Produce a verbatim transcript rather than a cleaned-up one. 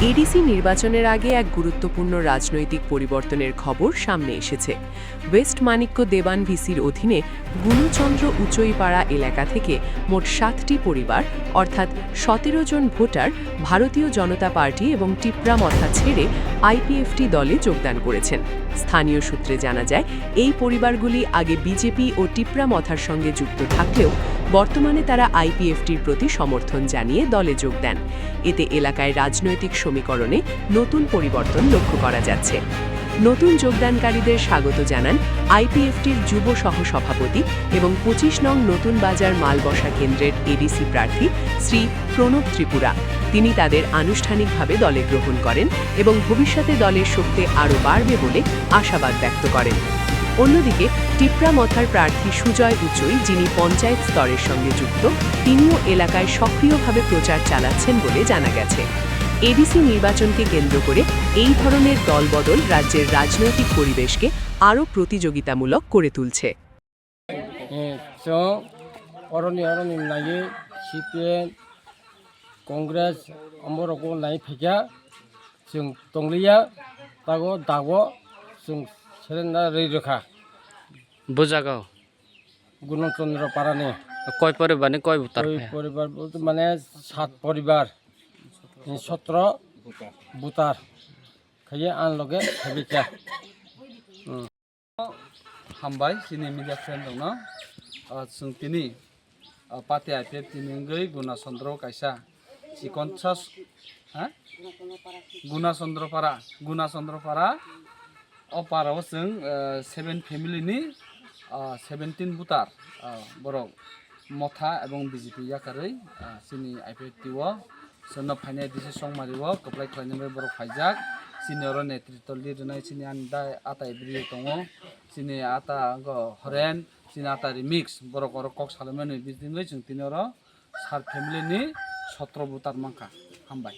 এডিসি নির্বাচনের আগে এক গুরুত্বপূর্ণ রাজনৈতিক পরিবর্তনের খবর সামনে এসেছে। ওয়েস্ট মানিক্য দেবান ভিসির অধীনে গুণচন্দ্র উচইপাড়া এলাকা থেকে মোট সাতটি পরিবার, অর্থাৎ সতেরো জন ভোটার ভারতীয় জনতা পার্টি এবং টিপ্রা মথা ছেড়ে আইপিএফটি দলে যোগদান করেছেন। স্থানীয় সূত্রে জানা যায়, এই পরিবারগুলি আগে বিজেপি ও টিপ্রা মথার সঙ্গে যুক্ত থাকলেও বর্তমানে তারা আইপিএফটির প্রতি সমর্থন জানিয়ে দলে যোগ দেন। এতে এলাকায় রাজনৈতিক সমীকরণে নতুন পরিবর্তন লক্ষ্য করা যাচ্ছে। নতুন যোগদানকারীদের স্বাগত জানান আইপিএফটির যুব সহ সভাপতি এবং পঁচিশ নং নতুন বাজার মালবসা কেন্দ্রের এডিসি প্রার্থী শ্রী প্রণব ত্রিপুরা। তিনি তাদের আনুষ্ঠানিকভাবে দলে গ্রহণ করেন এবং ভবিষ্যতে দলের শক্তি আরও বাড়বে বলে আশাবাদ ব্যক্ত করেন। অন্যদিকে, টিপ্রা মথার প্রার্থী সুজয় উচই, যিনি পঞ্চায়েত স্তরের সঙ্গে যুক্ত, তিনিও এলাকায় সক্রিয়ভাবে প্রচার চালাচ্ছেন বলে জানা গেছে। এডিসি নির্বাচনকে কেন্দ্র করে এই ধরনের দলবদল রাজ্যের রাজনৈতিক পরিবেশকে আরও প্রতিযোগিতামূলক করে তুলছে। Chwng oroni oroni naiwi CPM, Congress, omorokbo nai phaikha, chwng tongliya, tago dago chwng surrender rwi rwkha. Bujagao? Gunochandra parani. Koi poribar ni koi voter? Koi poribar bolte mane sat poribar, sotro voter khaiye ang loge phaikha. Hambai chini media friend rokno. Ah, chwng tini, ah, party I P F T ni wngwi Guna Chandra kaisa chikon sa, ha? Guna Chandra para, Guna Chandra para. O para o chwng, ah, seven family ni, ah, seventeen voter, ah, borok motha ebong B J P yakarwi, ah, chini I P F T o Chwngno phainai D C Songmari o kwplai khlainani bagwi borok phaijak. Chini oro netritw lead rwnai chini ani dai ata Ebri tongo. Chini ata wngkha Horen, chini ata Remix. Borok oro kok salaimani bisingwi chwng tini oro sir family ni sotro voter mankha. Hambai.